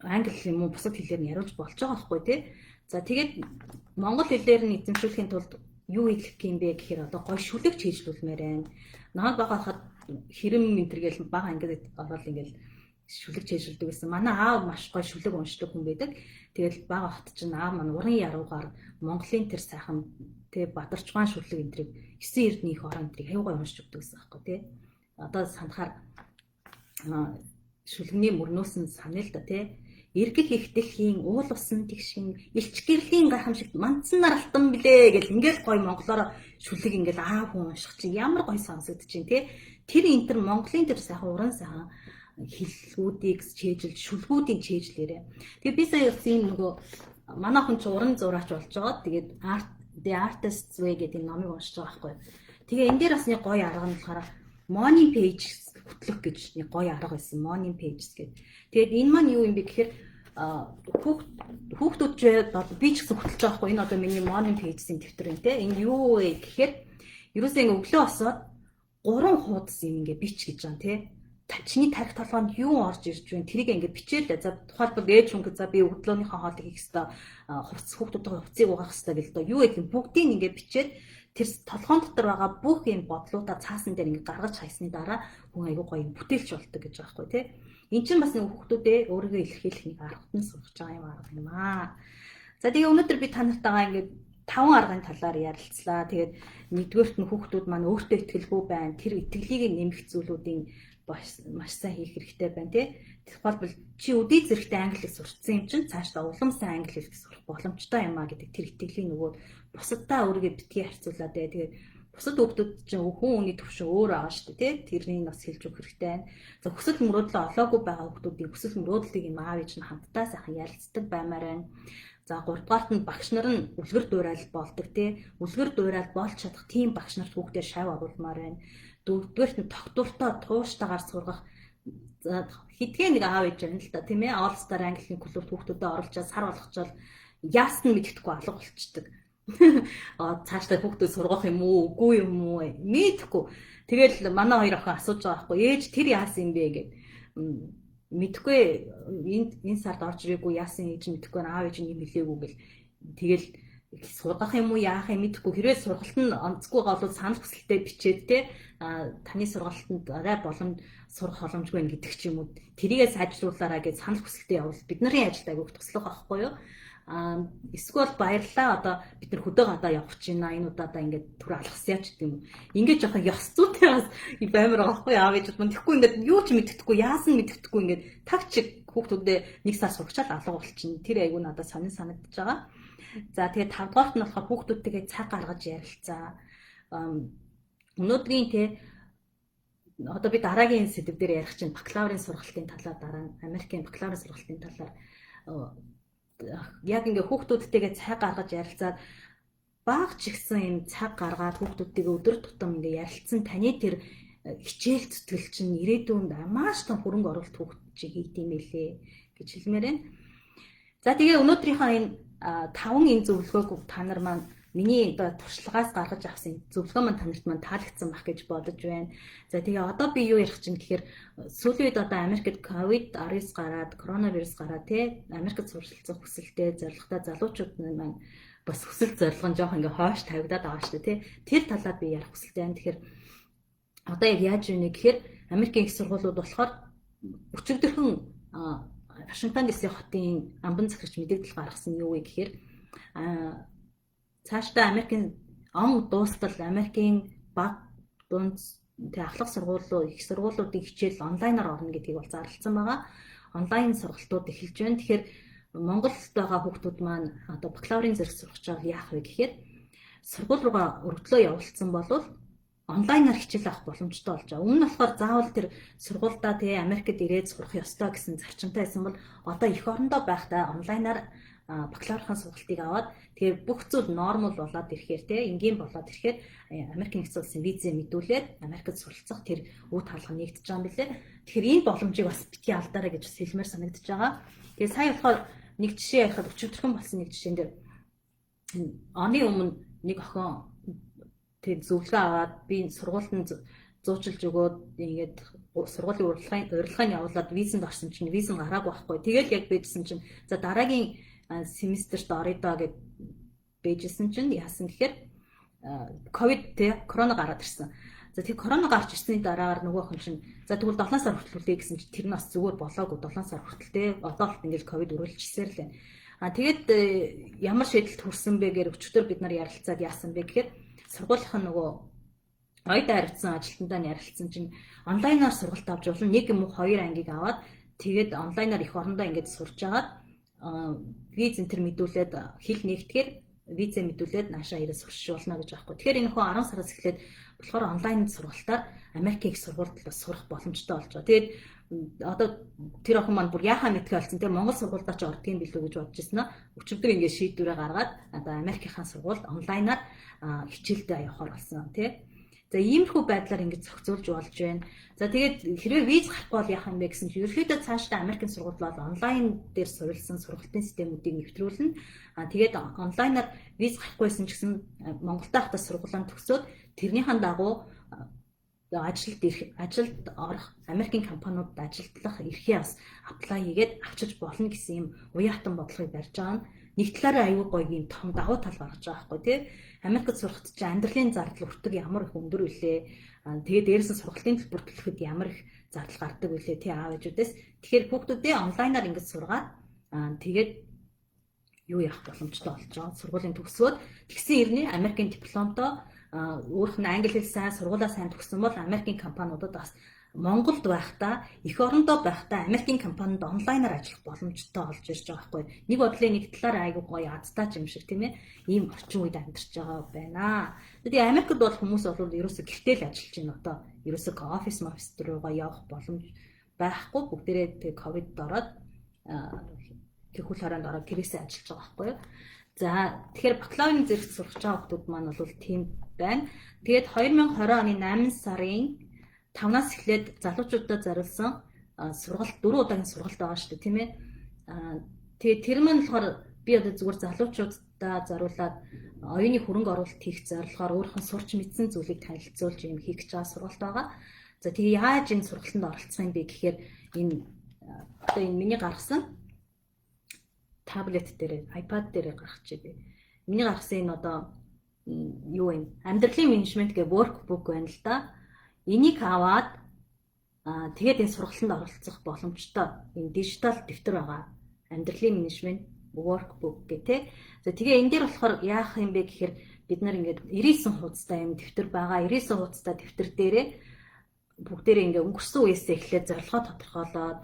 англи юм уу бусад хэлээр нь яриулж болж байгаа байхгүй, тий. За, тэгээд монгол хэлээр нь эзэмшүүлэхийн тулд юу хийх юм бэ гэхээр одоо гой шүлэг чийжлүүлмээр байна. Намайг бага хахад хэрэм энэ төр гээл бага ингээд ороод ингээл шүлэг чийжлдэг гэсэн. Манай аав маш гой шүлэг уншдаг хүн байдаг. Тэгэл бага хат чинь аав маань уран яруугаар Монголын тэр сайхан тэ Бадарчгаан шүлэг энэ тэрийг, 9 эрдний их орон энэ тэрийг аюу гой уншиж өгдөг гэсэн аахгүй, тий. Одоо санахаар шүлэгний мөрнөөс нь санаа л да, тий. Эргэх их дэлхийн уул усан тэгшин элч гэрлийн гайхамшигт мандсан наралтан билээ гэл ингээл гой монголоор шүлэг ингээл аав хүн унших чинь ямар гой сонсогдож чинь, тий. Тэр энэ төр Монголын тэр сайхан уран сайхан хэллгүүдийг чэйжилж, шүлгүүдийг чэйжлээрээ. Тэгээ би сая бас ийм нөгөө манай хүн чинь уран зураач болж байгаа. Тэгээд art The Artist's Way гэдэг номыг уншиж байгаа байхгүй. Тэгээ энэ дээр бас нэг гоё арга нь болохоор morning page хөтлөх гэж нэг гоё арга байсан. Morning pages гэдэг. Тэгээд энэ маань юу юм бэ гэхээр хүүхдүүд ч би ч гэсэн хөтлөж байгаа байхгүй. Энэ одоо миний morning pages-ийн дэвтэр юм те. Энэ юу вэ гэхээр ерөөсөө ингээ өглөө босоод гурван хуудас юм ингээ бич гэж байгаа те. Чиний тархи толгойнд юу орж ирж байна, тэрийг ингээ бичээл. За, тухайлбал ээж хүн, за, би өглөөнийхөө хоолыг хийх ёстой, хувцас, хүүхдүүдийн хувцсыг угаах ёстой гэл дөө юу гэх юм бүгдийг ингээ бичээд тэр толгоон дотор байгаа бүх юм бодлуудаа цаасан дээр ингээ гаргаж хайсны дараа хүн айгуу гоё бүтээлч болдог гэж байгаа байхгүй, тий. Эн чинь бас нэг хүүхдүүдээ өөрийгөө илэрхийлэх нэг аргад нь сургаж байгаа юм арга юм аа. За, тэгээ өнөөдөр би та нартайгаа ингээд таван аргын талаар ярилцлаа. Тэгээд нэгдүгээрт нь хүүхдүүд маань өөртөө итгэлгүй байна. Тэр итгэлийг нэмэх зүйлүүдийн маш сайн хийх хэрэгтэй байна, тий. Тухайлбал чи өдий зэрэгтэй англи хэл сурчсан юм чинь цаашдаа улам сайн англи хэл сурах боломжтой юм а гэдэг тэр итгэлийг нөгөө бусаддаа өөрийгөө битгий харьцуулаад бай. Тэгээд бусад хүүхдүүд чинь хүн хүний төвшин өөр байгаа шүү дээ, тий. Тэрнийг бас хэлж өгөх хэрэгтэй байна. За, хүсэл мөрөөдлөө олоогүй байгаа хүүхдүүдийн хүсэл мөрөөдлийг юм аав ээж нь хамтдаа сайхан ярилцдаг баймаар байна. За, гуравдугаарт нь багш нар нь үлгэр дуурайл болдог, тий. Үлгэр дуурайл болж чадах тийм багш нарт хүүхдээ шав оруулмаар байна. Дөрөвдүгээрт нь тогтвортой, тууштайгаар сургах. Хэдгээ нэг аав ээж байна л да, тийм ээ. All Star английн клубт хүүхдүүдэд оруулчаад сар болгочоод яасан нь мэдэхгүй алга болчдөг. А цаашдаа хүүхдүүд сургах юм уу, үгүй юм уу мэдэхгүй. Тэгэл манай хоёр охин асууж байгаа байхгүй. Ээж, тэр яасан юм бэ гэд. Мэдэхгүй, энэ сард орж ирээгүй, яасан ээж мэдэхгүй, аав ээж нь юм хэлээгүй гэл. Тэгэл сургах юм уу, яах юм мэдэхгүй. Хэрвээ сургалт нь онцгүй бол санал хүсэлтээ бичээд те, таны сургалтанд арай боломж сурах боломжгүй байх гэдэг ч юм уу, тэрийгээ сайжруулаарай гэж санал хүсэлтээ явуул бид нарын ажилд айгүйх туслах байхгүй юу? А эсвэл баярлалаа, одоо бид нар хөдөө гадаа явах гэж байна, энэ удаадаа ингээд түр алгасъя ч гэдэг юм уу. Ингээд жоохон ёс зүйтэй бас баймар байгаа байхгүй аав ээжүүд мань. Тэгэхгүй ингээд юу ч мэдэхгүй, яасан мэдэхгүй, ингээд таг чиг хүүхдүүдээ нэг сар сургачаал алга болчихно. Тэр айгүй надад сонин санагдаж байгаа. За, тэгээд тавдугаарт нь болохоор хүүхдүүдтэйгээ цаг гаргаж ярилцаа. Өнөөдрийн те одоо би дараагийн сэдэв дээр ярих чинь бакалаврын сургалтын талаар, дараа нь Америкийн бакалаврын сургалтын талаар яг ингээ хүүхдүүдтэйгээ цаг гаргаж ярилцаад, бага ч ихсэн юм цаг гаргаад хүүхдүүдтэйгээ өдөр тутам ингээ ярилцсан таны тэр хичээл зүтгэл чинь ирээдүйнд маш том хөрөнгө оруулалт хүүхд чинь хийд юм байлээ гэж хэлмээр байна. За, тэгээ өнөөдрийнхөө энэ таван энэ зөвлөгөөг та нар маань Миний одоо туршлагаас гаргаж авсан зөвлөгөө маань та нарт маань таалагдсан байх гэж бодож байна. За, тэгээ одоо би юу ярих чинь гэхээр сүүлийн үед одоо Америкт COVID-19 гараад, коронавирус гараад, тий, Америкт суралцах хүсэлтэй, зорилготой залуучууд маань бас хүсэл зорилго нь жоох ингээ хойш тавигдаад байгаа шүү дээ, тий. Тэр талаар би ярих хүсэлтэй байна. Тэгэхээр одоо яг яаж вэ гэхээр Америкийн их сургуулиуд болохоор өчигдөрхөн Вашингтон DC хотын амбан захирагч мэдээлэл гаргасан нь юу вэ гэхээр цаашдаа Америкийн он дуустал Америкийн баг, дунд, тэг ахлах сургуулиуд, их сургуулиудын хичээл онлайнаар орно гэдгийг бол зарласан байгаа. Онлайн сургалтууд эхэлж байна. Тэгэхээр Монголд байгаа хүүхдүүд маань одоо бакалаврын зэрэг сурах байгаа яах вэ гэхээр сургууль руугаа өргөдлөө явуулсан бол онлайнаар хичээл авах боломжтой болж байгаа. Өмнө нь болохоор заавал тэр сургуульдаа, тэгээ Америкт ирээд сурах ёстой гэсэн зарчимтай байсан бол одоо эх орондоо байхдаа онлайнаар бакалаврын сургалтыг аваад, тэгээ бүх зүйл normal болоод ирэхээр, те, энгийн болоод ирэхээр Америкийн нэгдсэн улсын визээ мэдүүлээд Америкт суралцах тэр үе таалга нэгдэж байгаа юм билээ. Тэгэхээр энэ боломжийг бас битгий алдаарай гэж бас хэлмээр санагдаж байгаа. Тэгээ сая болохоор нэг жишээ ярихад өчигдөрхөн болсон нэг жишээн дээр оны өмнө нэг охин тэг зөвлөгөө аваад, би сургуульд нь зуучилж өгөөд, ингээд сургуулийн урилгыг явуулаад визэнд орсон чинь виз нь гараагүй байхгүй. Тэгэл яг байжсэн чинь за дараагийн семестрт орё доо гэд бэжсэн чинь яасан гэхээр ковид, те, корона гараад ирсэн. За, тэг корона гарч ирсний дараагаар нөгөө хүн чинь за тэгвэл 7 сар хүртэл хүлээ гэсэн чинь тэр нь бас зүгээр болоогүй, 7 сар хүртэл, те, одоо л ингээл ковид үргэлжилсээр л байна. А тэгээд ямар шийдэлд хүрсэн бэ гэхээр өчигдөр бид нар ярилцаад яасан бэ гэхээр сургуулийнх нь нөгөө оюутан хариуцсан ажилтнаа нь ярилцсан чинь онлайнаар сургалт авч болно. Нэг юм уу хоёр ангийг аваад, тэгээд онлайнаар эх орондоо ингээд сурч агаад, виз энэ төр мэдүүлээд, хэл нэгтгэхээр визээ мэдүүлээд наашаа ирээ сурч болно гэж аахгүй. Тэгэхээр энэ хүн 10 сараас эхлээд болохоор онлайн сургалтаар Америкийн их сургуульд бас сурах боломжтой болж байгаа. Тэгээд одоо тэр охин маань бүр яхаа мэдхээ болсон, те, Монгол сургуульдаа ч ордгийн билүү гэж бодож ирсэн аа. Өчигдөр ингээд шийдвэрээ гаргаад одоо Америкийн сургуульд онлайнаар хичээлдээ явахаар болсон, те. За, иймэрхүү байдлаар ингэж зохицуулж болж байна. За, тэгээд хэрвээ виз гарахгүй бол яах юм бэ гэсэн чинь ерөнхийдөө цаашдаа Америкийн сургууль бол онлайн дээр суурилсан сургалтын системүүдийг нэвтрүүлнэ. А тэгээд онлайнаар виз гарахгүйсэн ч гэсэн Монголд байхдаа сургуулаа төгсөөд тэрнийхэн дагуу ажилд ирэх, ажилд орох, Америкийн компаниудад ажиллах эрхээ бас apply хийгээд авчиж болно гэсэн юм уян хатан бодлогыг барьж байгаа нь нэг талаараа аюу гоё юм том давуу тал гаргаж байгаа байхгүй, тий. Америкт сурахад чинь амьдралын зардал өртөг ямар их өндөр вүлээ. Тэгээд дээрээс нь сургалтын төлбөр төлөхөд ямар их зардал гардаг вүлээ, тий, аав ээжүүдээс. Тэгэхээр хүүхдүүдээ онлайнаар ингэж сургаад, тэгээд юу яах боломжтой болж байгаа. Сургуулийн төгсөөд тэгсэн ирнэ Америкийн дипломтой, өөрөх нь англи хэл сайн, сургуулаа сайн төгссөн бол Америкийн компаниудад бас Монголд байхдаа, эх орондоо байхдаа Америкийн компанид онлайнаар ажиллах боломжтой болж ирж байгаа байхгүй. Нэг бодлын нэг талаар айгуу гоё азтай ч юм шиг, тийм ээ. Ийм орчин үед амьдарч байгаа байна. Тэгээ Америкт бол хүмүүс бол ерөөсө гэртээ л ажиллаж байна одоо. Ерөөсө офис офис руугаа явах боломж байхгүй. Бүгдээрээ тэг ковидд ороод, тэг хөл хорионд ороод гэрээсээ ажиллаж байгаа байхгүй юу. За, тэгэхээр бакалаврын зэрэгт сурах байгаа хүмүүс маань бол тийм байна. Тэгээд 2020 оны 8 сарын 5-наас эхлээд залуучуудад зориулсан сургалт, дөрвөн удаагийн сургалт байгаа шүү дээ, тийм ээ. Тэгээд тэр маань болохоор би одоо зүгээр залуучуудаа зориулаад оюуны хөрөнгө оруулалт хийх зорилгоор өөрийнх нь сурч мэдсэн зүйлийг танилцуулж юм хийх гэж байгаа сургалт байгаа. За, тэгээ яаж энэ сургалтанд оролцох юм бэ гэхээр энэ одоо энэ миний гаргасан таблет дээр, iPad дээр гаргачих би. Миний гаргасан энэ одоо юу вэ? Амьдралын менежмент гэх workbook байна л да. Энийг аваад тэгээд энэ сургалтанд оролцох боломжтой. Энэ дижитал дэвтэр байгаа. Амьдралын менежмент workbook гэх, тээ. За, тэгээ энэ дээр болохоор яах юм бэ гэхээр бид нар ингээд 99 хуудастай юм дэвтэр байгаа. 99 хуудастай дэвтэр дээрээ бүгдээрээ ингээ өнгөрсөн үеэсээ эхлээд зорилгоо тодорхойлоод,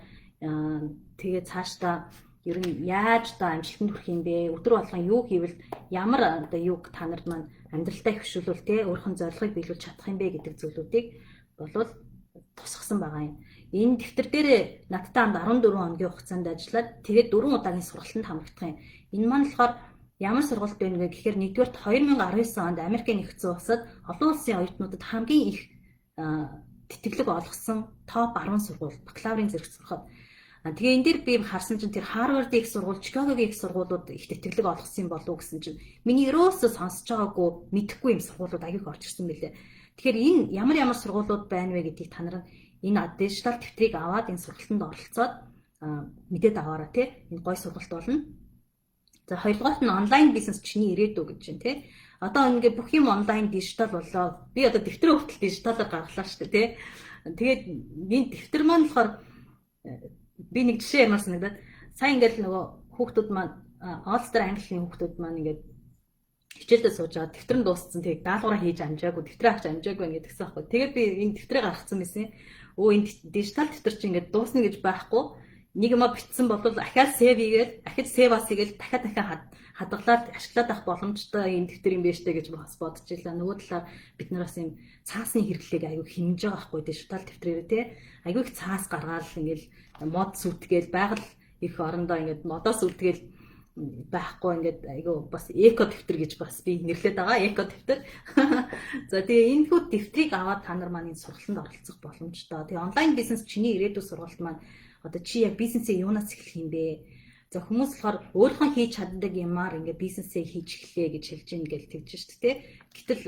тэгээ цаашдаа ер нь яаж одоо амжилтанд хүрэх юм бэ? Өдөр болгон юу хийвэл ямар одоо юг та нарт маань амьдралдаа хэвшүүлвэл, те, өөрийнх нь зорилгыг биелүүлж чадах юм бэ гэдэг зүйлүүдийг болвол тусгасан байгаа юм. Энэ дэвтэр дээр надтай хамт 14 хоногийн хугацаанд ажиллаад тэгээд дөрвөн удаагийн сургалтанд хамрагдах юм. Энэ маань болохоор ямар сургалт вэ гэхээр нэгдүгээрт 2019 онд Америкийн нэгдсэн улсад олон улсын оюутнуудад хамгийн их тэтгэлэг олгосон топ 10 сургууль бакалаврын зэрэг сурахад. Тэгээ энэ дээр би харсан чинь тэр Харвардын их сургууль, Чикагогийн их сургуулиуд их тэтгэлэг олгосон юм болов уу гэсэн чинь миний ерөөсөө сонсож байгаагүй, мэдэхгүй юм сургуулиуд аягүй их орж ирсэн билээ. Тэгэхээр энэ ямар ямар сургуулиуд байна вэ гэдгийг та нар энэ дижитал дэвтрийг аваад энэ сургалтанд оролцоод мэдээд аваарай, тий. Энэ гой сургалт болно. За, хоёрдугаарт нь онлайн бизнес чиний ирээдүй гэж байна, тий. Одоо ингээ бүх юм онлайн, дижитал боллоо. Би одоо дэвтрээ хүртэл дижиталаар гаргалаа шүү дээ, тий. Тэгээд энэ дэвтэр маань болохоор би нэг жишээ ямар санагдаад, сая ингээл нөгөө хүүхдүүд маань, All Star английн хүүхдүүд маань ингээд хичээлдээ сууж байгаа, дэвтэр нь дууссан, тэгээд даалгавраа хийж амжаагүй, дэвтрээ авч амжаагүй ингээд гэсэн аахгүй. Тэгээд би энэ дэвтрээ гаргацсан байсан. Өө, энэ дижитал дэвтэр чинь ингээд дуусна гэж байхгүй, нэг юма бичсэн бол ахиад save хийгээл, ахиж save as хийгээл, дахиад дахиад хадгалаад ашиглаад авах боломжтой энэ дэвтэр юм байна штэ гэж бас бодож илаа. Нөгөө талаар бид нар бас юм цаасны хэрэглээг аягүй хэмнэж байгаа байхгүй, дижитал дэвтрээр, те. Аягүй их цаас гаргаал, ингээл мод сүтгээл, байгаль их орондоо ингээд модоос үлдгээл байхгүй, ингээд айгүй бас эко дэвтэр гэж бас би нэрлээд байгаа, эко дэвтэр. За, тэгээ энэ хүү дэвтрийг аваад та нар маань энэ сургалтанд оролцох боломжтой. Тэгээ онлайн бизнес чиний ирээдүйн сургалт маань одоо чи яг бизнесээ юунаас эхлэх юм бэ? За, хүмүүс болохоор өөрийнхөө хийж чаддаг юмар ингээ бизнесээ хийж эхлэе гэж хэлж гин гэл тэгж шүү дээ. Гэтэл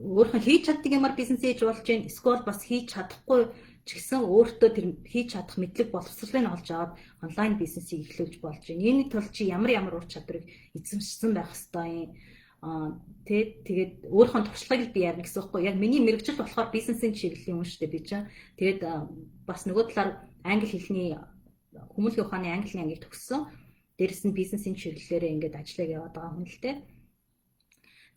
өөрийнхөө хийж чаддаг юмар бизнес хийж болж гин, эсвэл бас хийж чадахгүй ч гэсэн өөртөө тэр хийж чадах мэдлэг боловсролыг олж аваад онлайн бизнесийг эхлүүлж болж байна. Үүний тулд чи ямар ямар ур чадварыг эзэмшсэн байх ёстой юм аа, тэ. Тэгээд өөрийнхөө туршлагыг би ярина гэсэн үг байхгүй. Яг миний мэргэжил болохоор бизнесийн чиглэлийн хүн шүү дээ би чинь. Тэгээд бас нөгөө талаар англи хэлний, хүмүүнлэгийн ухааны англи ангийг төгссөн. Дээрэс нь бизнесийн чиглэлээрээ ингээд ажиллаг яваад байгаа хүн л дээ.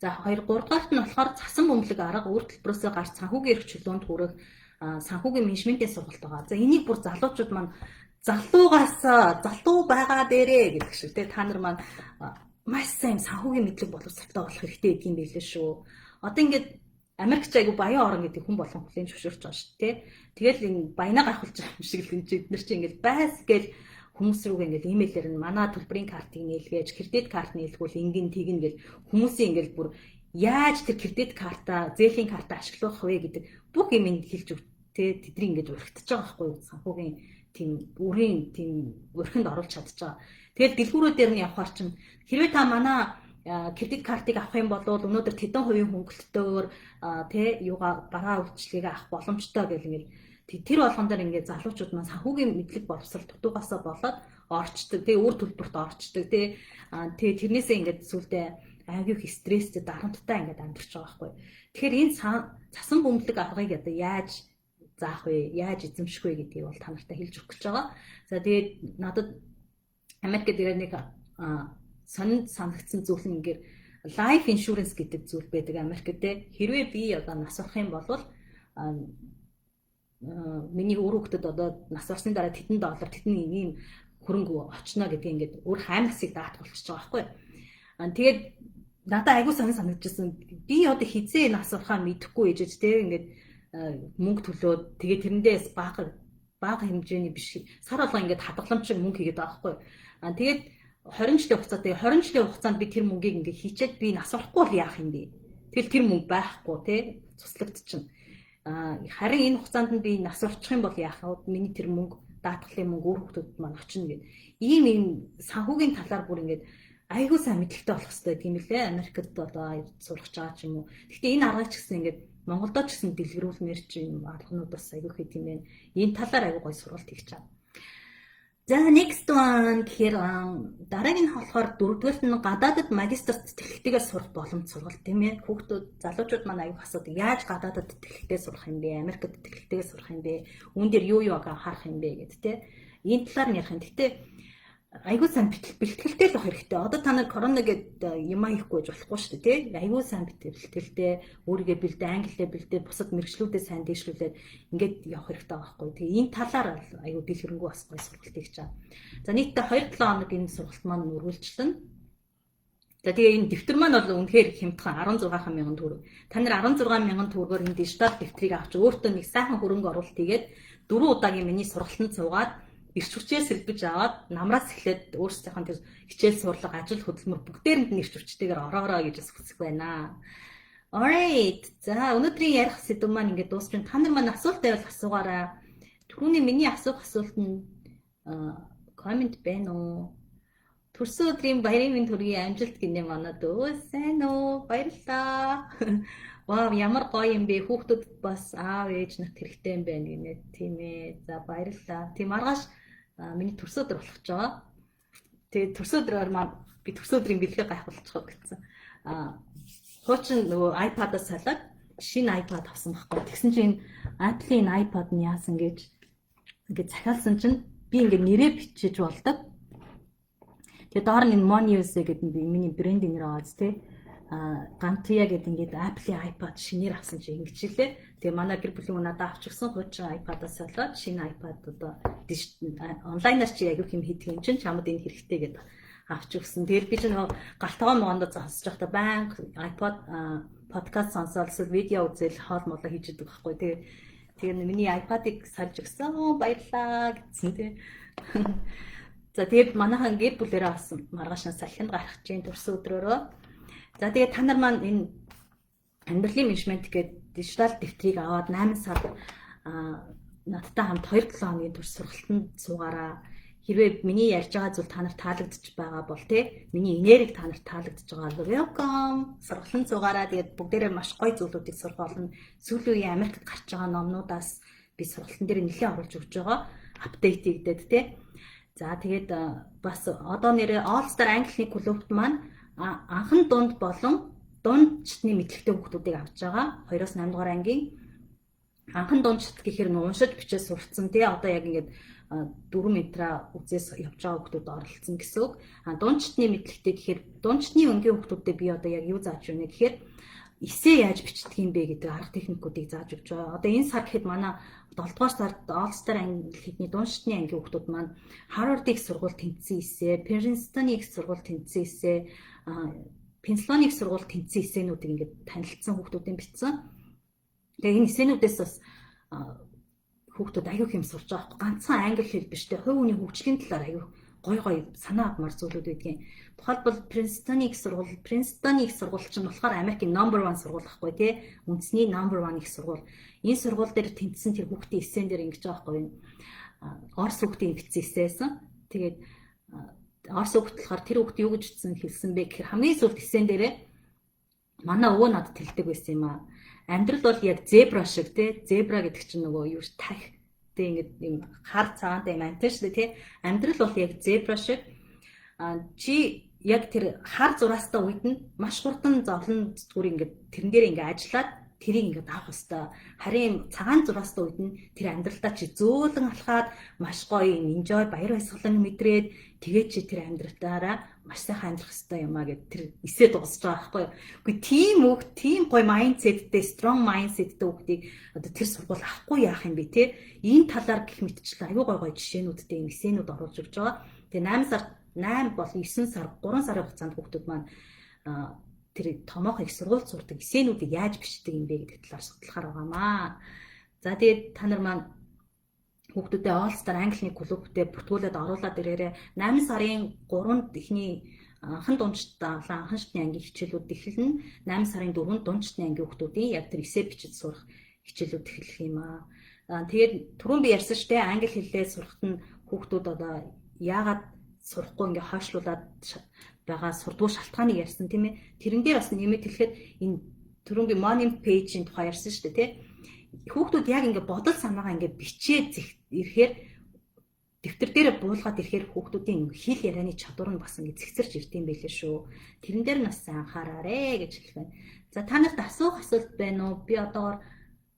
За, 2 3 дугаарт нь болохоор цасан бөмбөлөг арга, үр төлбөрөөсөө гарч санхүүгийн эрх чөлөөнд хүрэх санхүүгийн менежментийн сургалт байгаа. За, энийг бүр залуучууд маань залуугаас залуу байгаа дээрээ гэдэг шиг, те, та нар маань маш сайн санхүүгийн мэдлэг боловсралтай болох хэрэгтэй гэдэг юм билээ шүү. Одоо ингээд Америк ч айгу баян орон гэдэг хүн болгон хүлээн зөвшөөрч байгаа шүү дээ. Тэгэл энэ баянаа гайхуулж байгаа юм шиг л энэ чи эднэр чи ингээд байс гэл хүмүүс рүүгээ ингээд имэйлээр нь манай төлбөрийн картыг нээлгээж, кредит карт нээлгүүл ингэн тэгнэ гэл хүмүүсийн ингээд бүр яаж тэр кредит карта, зээлийн карта ашиглах вэ гэдэг бүх юм энд хэлж өг, тэ, тэдний ингээд урагтж байгаа байхгүй юу? Санхүүгийн тийм үрийн тийм урхинд оруулж чадж байгаа. Тэгэл дэлгүүрүүдээр нь явхаар чинь хэрвээ та манай кредит картыг авах юм бол өнөөдөр тэдэн хувийн хөнгөлөлтөөр, тэ, юугаа бараа үйлчилгээг авах боломжтой гэл ингээд тэр болгон дээр ингээд залуучууд маань санхүүгийн мэдлэг боловсрол дутуугаасаа болоод орчдөг, тэ, үр төлбөрт орчдөг, тэ. Тэгээ тэрнээсээ ингээд сүулдэ аягүй их стресстэй, дарамттай ингээд амьдарч байгаа байхгүй. Тэгэхээр энэ цасан бөмбөлөг аргыг одоо яаж заах вэ? Яаж эзэмших вэ гэдгийг бол та нартай хэлж өгөх гэж байгаа. За, тэгээд надад Америкт ирээ нэг сонин санагдсан зүйл нь ингээд life insurance гэдэг зүйл байдаг Америкт, те. Хэрвээ би одоо нас барах юм бол миний үр хүүхдэд одоо нас барсны дараа тэдэн доллар, тэдэн ийм хөрөнгө очно гэдэг ингээд өөр хаймасыг даатгуулчихж байгаа байхгүй. Тэгээд надад айгуу сонин санагдчихсан. Би одоо хизээ нас барахаа мэдэхгүй ээжэж, те, ингээд мөнгө төлөөд, тэгээд тэрэндээс бага бага хэмжээний биш, сар болго ингээд хадгаламж шиг мөнгө хийгээд байгаа байхгүй. Тэгээд 20 жилийн хугацаатай, 20 жилийн хугацаанд би тэр мөнгийг ингээд хийчээд би нас барахгүй бол яах юм бэ? Тэгэл тэр мөнгө байхгүй, те, цуслагдчихна. Харин энэ хугацаанд нь би нас барчих юм бол яах вэ? Миний тэр мөнгө, даатгалын мөнгө үр хүүхдүүдэд маань очино гэд. Ийм ийм санхүүгийн талаар бүр ингээд айгүй сайн мэдлэгтэй болох хэрэгтэй гэдэг юм лээ. Америкт одоо сурах байгаа ч юм уу. Гэхдээ энэ аргыг ч гэсэн ингээд Монголдо ч гэсэн дэлгэрүүлмээр ч юм арганууд бас айгүй их юм байна. Энэ талаар айгүй гоё сургалт хийж байгаа. За, next one гэхээр дараагийн нь болохоор дөрөвдүгээрт нь гадаадад магистрт тэтгэлэгтэйгээр сурах боломж сургалт, тийм ээ. Хүүхдүүд, залуучууд маань аягүй асуудаг. Яаж гадаадад тэтгэлэгтэй сурах юм бэ? Америкт тэтгэлэгтэйгээр сурах юм бэ? Үүн дээр юу юу анхаарах юм бэ гэд, тэ. Энэ талаар нь ярих юм. Гэтэ айгүй сайн бэлтгэлтэй л байх хэрэгтэй. Одоо та нар корона гэд юмаа хийхгүй байж болохгүй шүү дээ, тий? Айгүй сайн бэлтгэлтэй, өөрийгөө бэлдээ, англиээ бэлдээ, бусад мэргэжлүүдээ сайн дэвшлүүлээд ингээд явах хэрэгтэй байгаа байхгүй. Тэгээ энэ талаар айгүй дэлгэрэнгүй бас гоё сургалт хийж байгаа. За, нийтдээ 2-7 хоног энэ сургалт маань үргэлжлэнэ. За, тэгээ энэ дэвтэр маань бол үнэхээр хямдхан, 16 мянган төгрөг. Та нар 16 мянган төгрөгөөр энэ дижитал дэвтрийг авч өөртөө нэг сайхан хөрөнгө оруулалт хийгээд дөрвөн удаагийн миний сургалтанд суугаад эрч хүчээ сэрбэж аваад намраас эхлээд өөрсдийнхөө тэр хичээл сурлага, ажил хөдөлмөр бүгдээрэнд нь эрч хүчтэйгээр ороорой гэж бас хүсэх байна. Alright. За, өнөөдрийн ярих сэдэв маань ингээд дуусч байна. Та нар маань асуулт байвал асуугаарай. Түрүүний миний асуух асуулт нь Comment байна уу? Төрсөн өдрийн баярын мэнд хүргэе, амжилт гинэ манад. Өө, сайн уу? Баярлалаа. Вау, ямар гоё юм бэ? Хүүхдүүд бас аав ээж нарт хэрэгтэй юм байна гинэ. Тийм ээ. За, баярлалаа. Тийм, маргааш миний төрсөн өдөр болох гэж байгаа. Тэгээд төрсөн өдрөөр маань би төрсөн өдрийн бэлгээ гайхуулчих гэсэн. Хуучин нөгөө iPad-аас салаад шинэ iPad авсан байхгүй. Тэгсэн чинь энэ Apple-ийн iPad нь яасан гэж ингээд захиалсан чинь би ингээд нэрээ бичиж болдог. Тэгээ доор нь энэ Monius гэдэг нь би миний брендийн нэр байгаа биз, тий. Гантуя гэдэг ингээд Apple-ийн iPad шинээр авсан чи ингэж хэлээ. Тэгээ манай гэр бүлийн надад авчихсан хуучин iPad-аас болоод шинэ iPad одоо онлайнаар чи аягүй юм хийдэг юм чинь чамд энэ хэрэгтэй гэдэг авч өгсөн. Тэгэхээр би ч нөгөө гал тогоо могоондоо зогсож байхдаа байнга iPod подкаст сонсоод, эсвэл видео үзэл, хоол молоо хийж идэг байхгүй. Тэгээ миний iPad-ыг сольж өгсөн. Баярлаа гэсэн, тий. За, тэгээд манайхан гэр бүлээрээ бас маргааш нь салхинд гарах чинь төрсөн өдрөөрөө. За, тэгээд та нар маань энэ амьдралын менежмент гэдэг дижитал дэвтрийг аваад 8 сар надтай хамт 2-7 хоногийн турш сургалтанд суугаараа. Хэрвээ миний ярьж байгаа зүйл та нарт таалагдчих байгаа бол, те, миний энерги та нарт таалагдчих байгаа бол welcome, сургалтанд суугаараа. Тэгээд бүгдээрээ маш гоё зүйлүүдийг сурах болно. Сүүлийн үеийн Америкт гарч байгаа номнуудаас би сургалтын дээр нэлээд оруулж өгч байгаа. Update хийгдээд, те. За, тэгээд бас одоо нэрээ All Star Англи клубт маань анхан дунд болон дунд шатны мэдлэгтэй хүүхдүүдийг авч байгаа. 2-оос 8 дугаар ангийн. Анхан дунд шат гэхээр нь уншиж бичиж сурцсан, тий, одоо яг ингээд 4 метра үзээс явж байгаа хүүхдүүд оролцсон гэсэн үг. А дунд шатны мэдлэгтэй гэхээр дунд шатны өнгийн хүүхдүүдэд би одоо яг юу зааж өгнө гэхээр эсээ яаж бичдэг юм бэ гэдэг арга техникүүдийг зааж өгч байгаа. Одоо энэ сар гэхэд манай 7 дугаар сард All Star англи хэлний дунд шатны ангийн хүүхдүүд маань Harvard-ийн сургууль тэнцсэн эсээ, Princeton-ийн их сургууль тэнцсэн эсээ, Пенсильваний их сургууль тэнцсэн эсээнүүдийг ингээд танилцсан хүүхдүүдийн бичсэн. Тэгээ энэ эсээнүүдээс бас хүүхдүүд аягүй юм сурч байгаа байхгүй. Ганцхан англи хэл биш те, хувь хүний хөгжлийн талаар аягүй гой гой санаа авмаар зүйлүүд байдгийн. Тухайлбал Принстоны их сургууль чинь болохоор Америкийн number 1 сургууль байхгүй, тий. Үндэсний number 1 их сургууль. Энэ сургууль дээр тэнцсэн тэр хүүхдийн эсэн дээр ингэж байгаа байхгүй юу? Орос хүүхдийн бичсэн эсээсэн. Тэгээд Орос хүүхд болохоор тэр хүүхд юу гэж хэлсэн хэлсэн бэ гэхээр хамгийн сүүлд эсэн дээрээ манай өвөө надад хэлдэг байсан юм аа. Амьдрал бол яг зебра шиг, тий. Зебра гэдэг чинь нөгөө юу ш тах. Тэг ингээд юм хар цагаантай юм амтан шүү дээ, тий. Амьдрал бол яг зебра шиг. А чи яг тэр хар зураастай үед нь маш хурдан зовлон зүгээр ингээд тэрэн дээр ингээд ажиллаад тэрийг ингээд авах хэвээр. Харин цагаан зураастай үед нь тэр амьдралдаа чи зөөлөн алхаад, маш гоё enjoy, баяр баясгалан мэдрээд, тэгээд чи тэр амьдралтаараа маш сайхан амьдрах хэвээр юм а гэд тэр эсээ дуусч байгаа байхгүй юу. Үгүй, тийм үг, тийм гоё mindset тэй, strong mindset тэй хүүхдийг одоо тэр сургууль авахгүй яах юм бэ, те. Энэ талаар гэх мэтчлэн аюу гой гой жишээнүүдтэй юм эсээнүүд оруулж өгч байгаа. Тэгээ 8 сар, 8 болон 9 сар, 3 сарын хугацаанд хүүхдүүд маань тэр томоохон их сургууль сурдаг эсээнүүдийг яаж бичдэг юм бэ гэдэг талаар судлахаар байгаамаа. За, тэгээд та нар маань хүүхдүүдэд All Star Английн клубтэй бүртгүүлээд оруулаад ирээрээ. 8 сарын 3-нд эхний анхан дундчтай анхан шатны ангийн хичээлүүд эхэлнэ. 8 сарын 4-нд дунд шатны ангийн хүүхдүүдийн яг тэр эсээ бичиж сурах хичээлүүд эхлэх юм аа. Тэгээд түрүүн би ярьсан шүү дээ, англи хэлээ сурахад нь хүүхдүүд одоо яагаад сурахгүй ингээ хойшлуулад байгаа сурдгуу шалтгааныг ярьсан, тийм ээ. Тэрэн дээр бас нэмэт хэлэхэд энэ түрүүн би money page-ийн тухай ярьсан шүү дээ, тийм. Хүүхдүүд яг ингээ бодол санаагаа ингээ бичээд ирэхээр, дэвтэр дээр буулгаад ирэхээр хүүхдүүдийн хэл ярианы чадвар нь бас ингээ цэгцэрч ирд юм байлээ шүү. Тэрэн дээр нь бас анхаараарэ гэж хэлэх байна. За, та нарт асуух асуулт байна уу? Би одоогор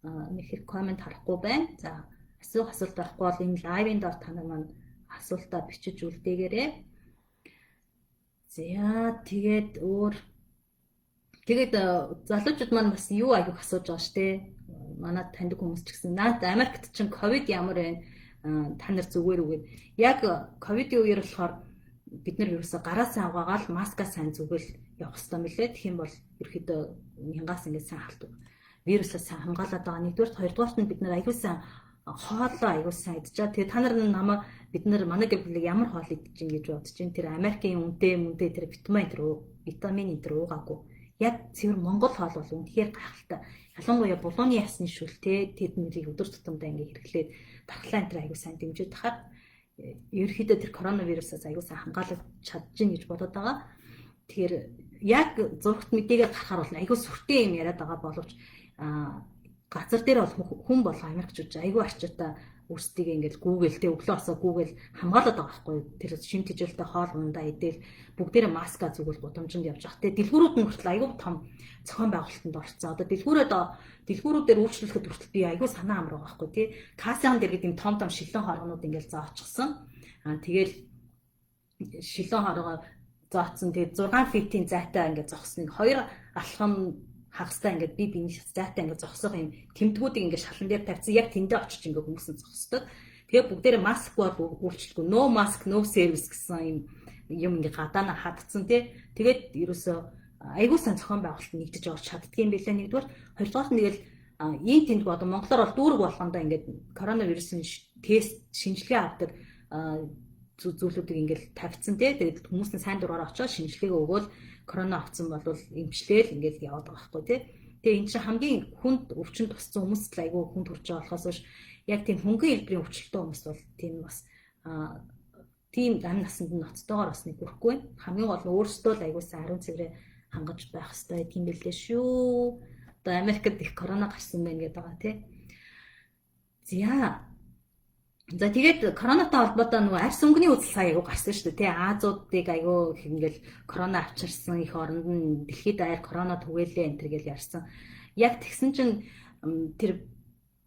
нэг их comment харахгүй байна. За, асуух асуулт байхгүй бол энэ live ын доор та нар маань асуултаа бичиж үлдээгээрэй. За, тэгээд өөр тэгээд залуучууд маань бас юу аяг асууж байгаа штэ. Манай таньдаг хүмүүс ч гэсэн наад Америкт чинь ковид ямар байна, та нар зүгээр үгээд. Яг ковидын үеэр болохоор бид нар ерөөсө гараа сайн угаагаал, маска сайн зүгэл явах хэрэгтэй мөлий. Тэгэх юм бол ерөөхдөө мянгаас ингээд сайн халт вирусаас сайн хамгаалаад байгаа. Нэгдүгээр, хоёрдугаарт нь бид нар аягүй сайн хоолоо аягүй сайн идчихээ. Тэгээ та нар намаа бид нар манай гэр бүлийг ямар хоол идэж чинь гэж бодож чинь тэр Америкийн үнэтэй мүнтэй тэр витамин энэ төр уугаагүй. Яг цэвэр монгол хоол бол үнэхээр гайхалтай. Ялангуяа булууны ясны шүл, те, тэд нэрийг өдөр тутамдаа ингээ хэрэглээд дархлаа энэ төр аягүй сайн дэмжиж тахаар Ерөнхийдөө тэр коронавирусаас аягүй сайн хамгаалаж чадчихна гэж бодоод байгаа. Тэгэхээр яг зурагт мэдээгээр гарахаар бол аягүй сүртэй юм яриад байгаа боловч газар дээр бол хүн болго Америкчууд аягүй арчаатай өөрсдийгөө ингээл гүйгээл те, өглөө босоо гүйгээл хамгаалаад байгаа байхгүй. Тэр шим тэжээлтэй хоол ундаа идэл, бүгдээрээ маска зүгэл гудамжинд явж байгаа те. Дэлгүүрүүд нь хүртэл аягүй том зохион байгуулалтанд орцсон. Одоо дэлгүүрүүдээр үйлчлэхэд хүртэл би аягүй санаа амар байгаа байхгүй те. Кассын дээр гэдэг юм том том шилэн хоргонууд ингээл зоочихсон. Тэгэл шилэн хоргоо зооцсон. Тэгээд 6 feet ийн зайтай ингээд зогсныг, хоёр алхам хагастай ингээд би биений зайтай ингээд зогсох юм тэмдгүүдийг ингээд шалан дээр тавьсан. Яг тэндээ очиж ингээд хүмүүс нь зогсдог. Тэгээ бүгдээрээ маскгүй бол үйлчлэхгүй, no mask, no service гэсэн юм юм ингээд гадаана хадцсан тий. Тэгээд ерөөсөө айгуу сайн зохион байгуулалт нэгдэж орч чаддгийм билээ нэгдүгээр. Хоёрдугаарт нь тэгэл ийм тэнд одоо монголоор бол дүүрэг болгондоо ингээд коронавирусын тест шинжилгээ авдаг зүйлүүдийг ингээл тавьчихсан тий. Тэгээд хүмүүс нь сайн дураараа очоод шинжилгээг өгөөл, корона авсан бол эмчлээл, ингээл яваад байгаа байхгүй тий. Тэгээ эн чинь хамгийн хүнд өвчин туссан хүмүүс л айгүй хүнд хүрч байгаа болохоос биш, яг тийм хөнгөн хэлбэрийн өвчлөлттэй хүмүүс бол тийм бас тийм амь насанд нь ноцтойгоор бас нэг хүрэхгүй. Хамгийн гол нь өөрсдөө л айгүй сайн ариун цэврээ хангаж байх хэрэгтэй тийм билээ шүү. Одоо Америкт их корона гарсан байна гэдэг байгаа тий. За. За, тэгээд коронатай холбоотой нөгөө арьс өнгөний үзэл сая айгу гарсан шүү дээ тий. Азиудыг айгу ингээл корона авчирсан, их оронд нь дэлхийд даяар корона түгээлээ энэ төр гэл ярьсан. Яг тэгсэн чинь тэр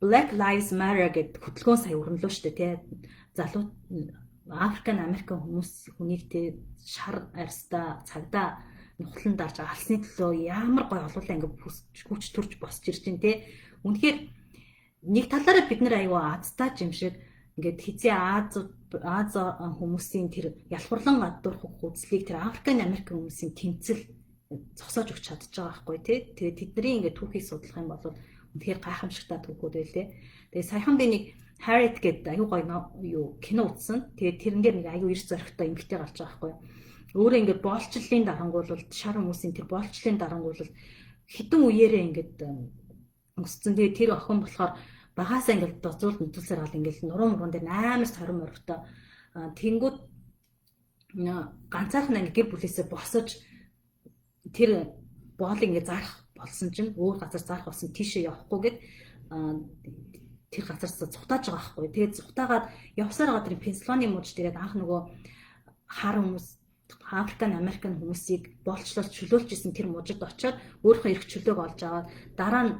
Black Lives Matter гэдэг хөдөлгөөн сая өрнөлөө шүү дээ тий. Залуу Африкан Американ хүмүүс хүнийг тий шар арьстай цагдаа нухлан дарж алсны төлөө ямар гой олуулаа ингээ хүч төрж босч ирж байна тий. Үнэхээр нэг талаараа бид нар аюу азтай юм шиг ингээд хизээ Аз хүмүүсийн тэр ялхварлан гадуурхах үзлийг тэр Африкан Американ хүмүүсийн тэмцэл зогсоож өгч чадчих байгаа байхгүй тий. Тэгээд тэдний ингээд түүхийг судлах юм бол үнэхээр гайхамшигтай түүхүүд байлээ. Тэгээд саяхан би нэг Harriet гэдэг аюу гоё юу кино үзсэн. Тэгээд тэрэн дээр нэг аюу эрс зоригтой эмэгтэй гарч байгаа байхгүй. Өөрөө ингээд боолчлолын дарангуйлалт, шар хүмүүсийн тэр боолчлолын дарангуйлалт хэдэн үеэрээ ингээд өссөн. Тэгээд тэр охин болохоор багасаа ингээд дозуул нүцүүлсээр гал ингээд нуруу мурун дээр амар сорин морвтой. Тэнгүүд ганцаархан ингээд гэр бүлээсээ босож тэр боолыг ингээд зарах болсон чинь, өөр газар зарах болсон, тийшээ явахгүй гэд тэр газар цухтааж байгаа байхгүй. Тэгээд цухтаагаад явсаар байгаа тэр Пенсильвани мужид ирээд анх нөгөө хар хүмүүс, Африкан Американ хүмүүсийг боолчлол чөлөөлж исэн тэр мужид очиод өөрийнхөө эрх чөлөөг олж аваад, дараа нь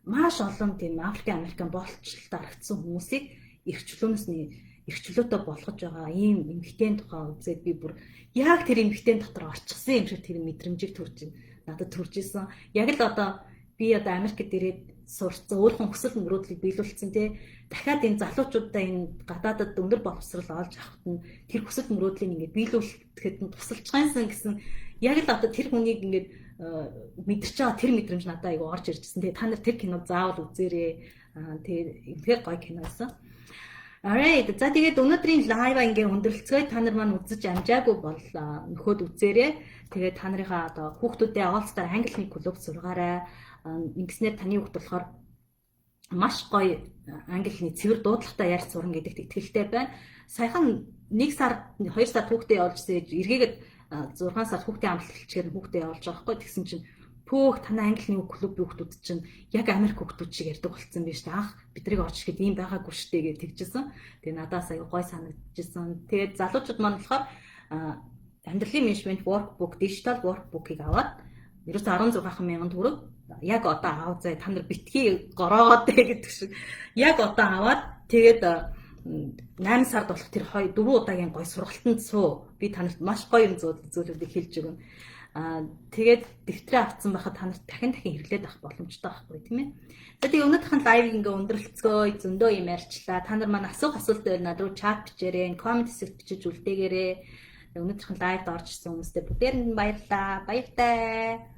маш олон тийм Африкан Американ боолчлолд дарагдсан хүмүүсийг эрх чөлөөнөөс нь эрх чөлөөтэй болгож байгаа ийм эмэгтэйн тухай үзээд би бүр яг тэр эмэгтэйн дотор орчихсон юм шиг тэр мэдрэмжийг төрж надад төрж исэн. Яг л одоо би одоо Америкт ирээд сурцсан, өөрийнхөө хүсэл мөрөөдлийг биелүүлсэн тий. Дахиад энэ залуучуудаа энэ гадаадад өндөр боловсрол олж авахт нь тэр хүсэл мөрөөдлийг ингээд биелүүлэхэд нь тусалж байсан гэсэн яг л одоо тэр хүнийг ингээд мэдэрч байгаа тэр мэдрэмж надад айгу орж иржсэн. Тэгээ та нар тэр киног заавал үзээрэй. Тэгээ үнэхээр гоё кино байсан. Alright. За, тэгээд өнөөдрийн live аа ингээ өндөрлөцгөөе. Та нар маань үзэж амжаагүй бол нөхөд үзээрэй. Тэгээд та нарынхаа одоо хүүхдүүдээ All Star англи хэлний клуб сургаарай. Ингэснээр таны хүүхд болохоор маш гоё англи хэлний цэвэр дуудлагатай ярьж сурна гэдэгт итгэлтэй байна. Саяхан 1 сар, 2 сар хүүхдээ явуулжсэн, эргээгээд 6 сар хүүхдийн амралт эхэлчихээр хүүхдээ явуулж байгаа байхгүй. Тэгсэн чинь "Пөөх, танай англи хэлний клубын хүүхдүүд чинь яг Америк хүүхдүүд шиг ярьдаг болцсон биз дээ. Анх бидрийг орж ирэхэд ийм байгаагүй шүү дээ" гэж тэгжсэн. Тэгээ надаас аяга гой санагдчихсан. Тэгээд залуучууд маань болохоор амьдралын менежмент workbook, digital workbook-ыг аваад ерөөсө 16 мянган төгрөг яг одоо аав заа, та нар битгий гороогоод гэдэг шиг яг одоо аваад, тэгээд 8 сард болох тэр 2 4 удаагийн гой сургалтанд суу. Би танарт маш гоё юм зүйлүүдийг хэлж өгнө. Тэгээд дэвтрээ авцсан байхад та нарт дахин дахин хэрэглээд авах боломжтой байхгүй, тийм ээ. За, тэгээ өнөөдрийн live ыг ингээ өндөрлөцгөөе. Зөндөө юм ярьчлаа. Та нар маань асуух асуулт байвал над руу чат бичээрэй, comment хэсэгт бичиж үлдээгээрэй. Өнөөдрийн live д орж ирсэн хүмүүстээ бүгдээрэнд нь баярлалаа. Баяртай.